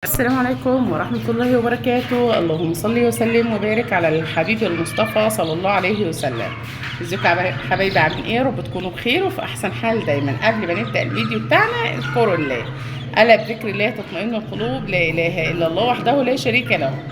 السلام عليكم ورحمة الله وبركاته. اللهم صل وسلم وبارك على الحبيب المصطفى صلى الله عليه وسلم. ازيكم يا حبايبي، عاملين ايه؟ رب تكونوا بخير وفي احسن حال دايما. قبل ما نبدأ الفيديو بتاعنا اذكروا الله، الا بذكر الله تطمئن القلوب، لا اله الا الله وحده لا شريك له.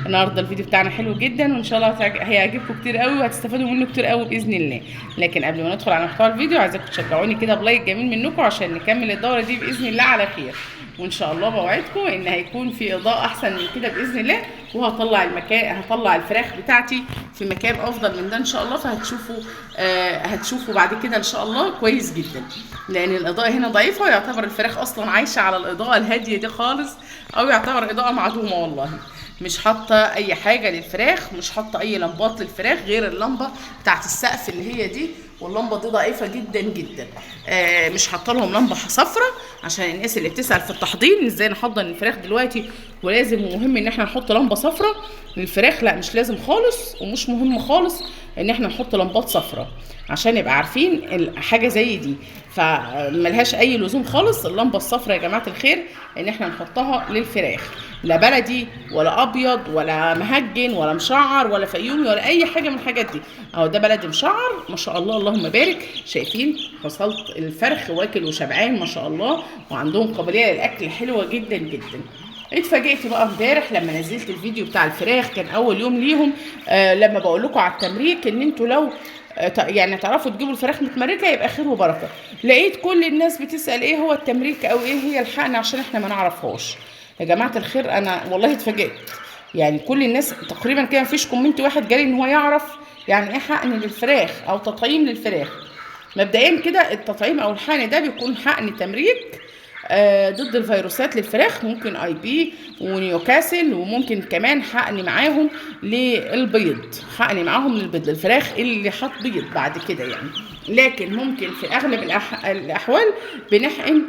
النهارده الفيديو بتاعنا حلو جدا وان شاء الله هيعجبكم كتير قوي وهتستفادوا منه كتير قوي باذن الله. لكن قبل ما ندخل على محتوى الفيديو عايزاكم تشجعوني كده ب like جميل منكم عشان نكمل الدورة دي باذن الله على خير. وان شاء الله بوعدكم ان هيكون في اضاءه احسن من كده باذن الله، وهطلع المكان، هطلع الفراخ بتاعتي في مكان افضل من ده ان شاء الله. فهتشوفوا هتشوفوا بعد كده ان شاء الله كويس جدا، لان الاضاءة هنا ضعيفة ويعتبر الفراخ اصلا عايشه على الاضاءة الهادية دي خالص، او يعتبر اضاءه معدومة. والله مش حاطه اي حاجة للفراخ، مش حاطه اي لمبات للفراخ غير اللمبة بتاعت السقف اللي هي دي، واللمبه دي ضعيفة جدا جدا. مش حاطه لهم لمبة صفراء عشان الناس اللي بتسال في التحضير ازاي نحضن الفراخ دلوقتي ولازم ومهم ان احنا نحط لمبة صفراء للفراخ. لا مش لازم خالص، ومش مهم خالص ان احنا نحط لمبات صفراء عشان نبقى عارفين حاجة زي دي، فملهاش اي لزوم خالص اللمبة الصفراء يا جماعة الخير ان احنا نحطها للفراخ. لا بلدي ولا ابيض ولا مهجن ولا مشعر ولا فيومي ولا اي حاجة من الحاجات دي. اهو ده بلدي مشعر ما شاء الله اللهم بارك. شايفين فصلت الفرخ واكل وشبعان ما شاء الله، وعندهم قابلية للاكل حلوة جدا جدا. اتفاجئت بقى امبارح لما نزلت الفيديو بتاع الفراخ، كان اول يوم ليهم. لما بقول لكم على التمريك ان انتوا لو يعني تعرفوا تجيبوا الفراخ متمركه يبقى خير وبركة. لقيت كل الناس بتسال ايه هو التمريك او ايه هي الحقن عشان احنا ما نعرفهاش. يا جماعة الخير انا والله اتفاجئت، يعني كل الناس تقريبا كده مفيش comment واحد جالي ان هو يعرف يعني ايه حقن للفراخ او تطعيم للفراخ. مبدئيا كده التطعيم او الحقن ده بيكون حقن تمريك ضد الفيروسات للفراخ، ممكن IB ونيوكاسل، وممكن كمان حقن معاهم للبيض، حقن معاهم للبيض للفراخ اللي حط بيض بعد كده يعني. لكن ممكن في اغلب الاحوال بنحقن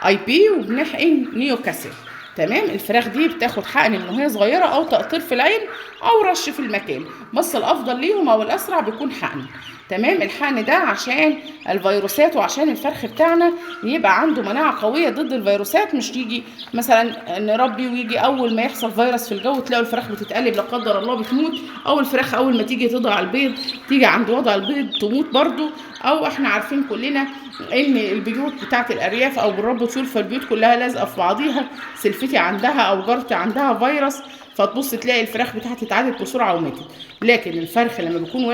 IB وبنحقن نيوكاسل. تمام. الفراخ دي بتاخد حقن من وهي صغيرة او تقطير في العين او رش في المكان، بس الافضل ليهم او الاسرع بيكون حقن. تمام. الحقن ده عشان الفيروسات وعشان الفرخ بتاعنا يبقى عنده مناعة قوية ضد الفيروسات، مش يجي مثلا نربي ويجي اول ما يحصل فيروس في الجو تلاقوا الفراخ بتتقلب لا قدر الله بتموت، او الفراخ اول ما تيجي تضع البيض تيجي عند وضع البيض تموت برضو. او احنا عارفين كلنا ان البيوت بتاعت الارياف او بنربي طيور فالبيوت كلها لازقه في بعضيها، سلفتي عندها او جارتي عندها فيروس، فتبص تلاقي الفراخ بتاعتي اتعدت بسرعة وماتت. لكن الفرخ لما بيكون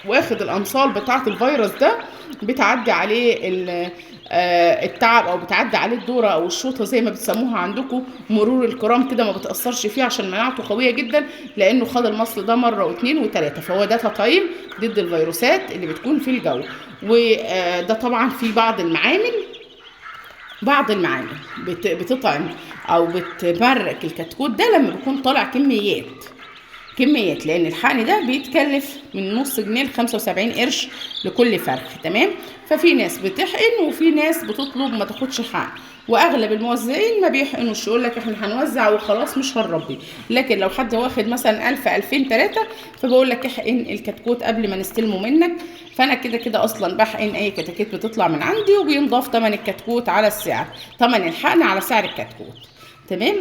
واخد الامصال بتاعه الفيروس ده بتعدي عليه التعب او بتعدي عليه الدورة او الشوطه زي ما بتسموها عندكم، مرور الكرام كده، ما بتاثرش فيه عشان مناعته قوية جدا لانه خد المصل ده مرة واثنين وثلاثة. فهو ده تطعيم ضد الفيروسات اللي بتكون في الجو. وده طبعا في بعض المعامل، بعض المعامل بتطعم او بتمرك الكتكوت ده لما بيكون طالع كميات، لان الحقن ده بيتكلف من نص جنيه ل 75 قرش لكل فرخ. تمام. ففي ناس بتحقن وفي ناس بتطلب ما تاخدش حقن، واغلب الموزعين ما بيحقنوش، يقول لك احنا هنوزع وخلاص مش هنربي. لكن لو حد واخد مثلا 1000 2000 3 فبقول لك احقن الكتكوت قبل ما نستلمه منك. فانا كده كده اصلا بحقن اي كتاكيت بتطلع من عندي، وبينضاف ثمن الكتكوت على السعر، ثمن الحقن على سعر الكتكوت. تمام.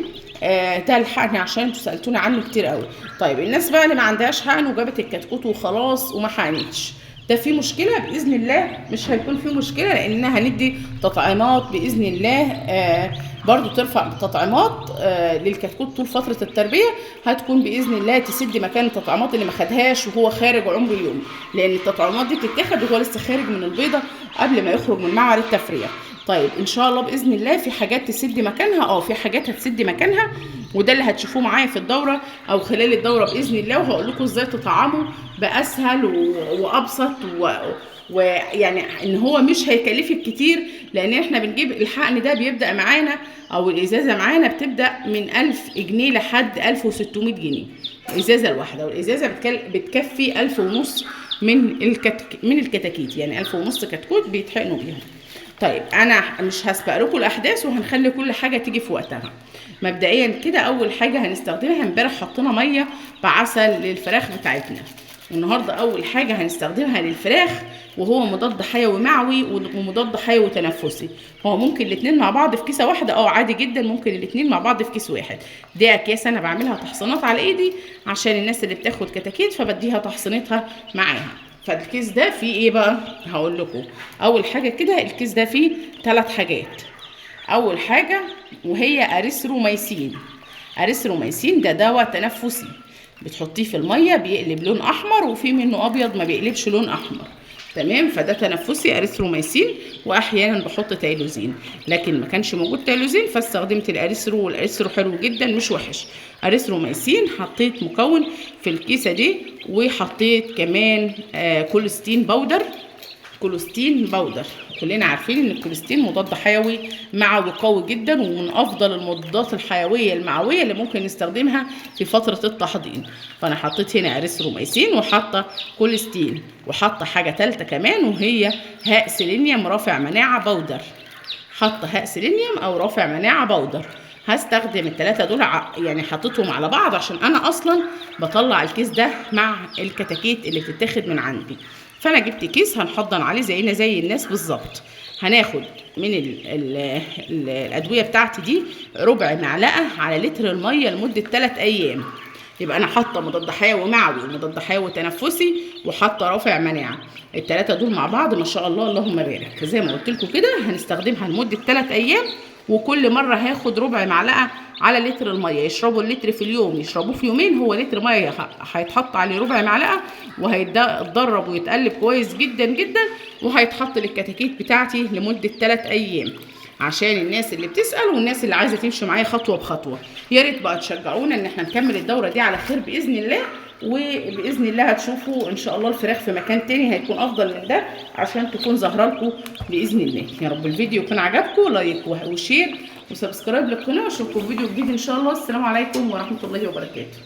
ده الحقن عشان انتوا سالتوني عنه كتير قوي. طيب الناس بقى اللي ما عندهاش حقن وجابت الكتكوت وخلاص وما حقنتش، ده في مشكلة؟ باذن الله مش هيكون في مشكلة، لان هندي تطعيمات باذن الله. برضو ترفع تطعيمات للكتكوت طول فترة التربية، هتكون باذن الله تسد مكان التطعيمات اللي ما خدهاش وهو خارج عمر اليوم، لان التطعيمات دي بتتاخد وهو لسه خارج من البيضة قبل ما يخرج من معمل التفريخ. طيب ان شاء الله باذن الله في حاجات تسد مكانها، في حاجات هتسد مكانها، وده اللي هتشوفوه معايا في الدورة او خلال الدورة باذن الله. وهقول لكم ازاي تطعموا باسهل وابسط ويعني ان هو مش هيكلفك كتير، لان احنا بنجيب الحقن ده بيبدا معانا او الازازه معانا بتبدا من 1000 جنيه لحد 1600 جنيه الازازه الواحدة، والازازه بتكفي 1500 من الكتاكيت، يعني 1500 كتكوت بيتحقنوا بيهم. طيب انا مش هسبق لكم الاحداث وهنخلي كل حاجة تيجي في وقتها. مبدئيا كده اول حاجة هنستخدمها، امبارح حطينا مية بعسل للفراخ بتاعتنا، النهارده اول حاجة هنستخدمها للفراخ وهو مضاد حيوي معوي ومضاد حيوي تنفسي. هو ممكن الاثنين مع بعض في كيسه واحدة، عادي جدا ممكن الاثنين مع بعض في كيس واحد. دي اكياس انا بعملها تحصينات على ايدي عشان الناس اللي بتاخد كتاكيت فبديها تحصينتها معاها. فالكيس ده فيه ايه بقى؟ هقول لكم. اول حاجة كده الكيس ده فيه 3 حاجات. اول حاجة وهي اريثروميسين. اريثروميسين ده دواء تنفسي بتحطيه في المية بيقلب لون احمر، وفي منه ابيض ما بيقلبش لون احمر، تمام؟ فده تنفسي اريثروميسين. واحيانا بحط تايلوزين، لكن ما كانش موجود تايلوزين فاستخدمت الاريثرو، والاريثرو حلو جدا مش وحش. اريثروميسين حطيت مكون في الكيسة دي، وحطيت كمان كوليستين powder. كوليستين powder كلنا عارفين ان الكوليستين مضاد حيوي معوي قوي جدا، ومن افضل المضادات الحيوية المعويه اللي ممكن نستخدمها في فترة التحضير. فانا حطيت هنا اريثروميسين وحاطه كوليستين، وحاطه حاجة ثالثة كمان وهي هاء سيلينيوم رافع مناعة powder. حاطه هاء سيلينيوم او رافع مناعة powder. هستخدم الثلاثة دول يعني حطيتهم على بعض عشان انا اصلا بطلع الكيس ده مع الكتاكيت اللي بتتاخد من عندي. فانا جبت كيس هنحضن عليه زينا زي الناس بالظبط. هناخد من ال ال ال الادوية بتاعتي دي ربع معلقه على لتر المية لمدة 3 ايام. يبقى انا حاطه مضاد حيوي معوي ومضاد حيوي تنفسي وحاطه رافع مناعة، الثلاثة دول مع بعض ما شاء الله اللهم بارك. زي ما قلت لكم كده هنستخدمها لمدة 3 ايام، وكل مرة هاخد ربع معلقه على لتر المية. يشربوا اللتر في اليوم، يشربوه في يومين، هو لتر مية هيتحط عليه ربع معلقه وهيتدرب ويتقلب كويس جدا جدا، وهيتحط للكتاكيت بتاعتي لمدة 3 ايام. عشان الناس اللي بتسال والناس اللي عايزه تمشي معايا خطوة بخطوة، يا ريت بقى تشجعونا ان احنا نكمل الدورة دي على خير باذن الله. وباذن الله هتشوفوا ان شاء الله الفراخ في مكان تاني هيكون افضل من ده عشان تكون ظاهره لكم باذن الله. يا رب الفيديو يكون عجبكم، like و share و subscribe للقناة، واشوفكم في فيديو جديد ان شاء الله. السلام عليكم ورحمة الله وبركاته.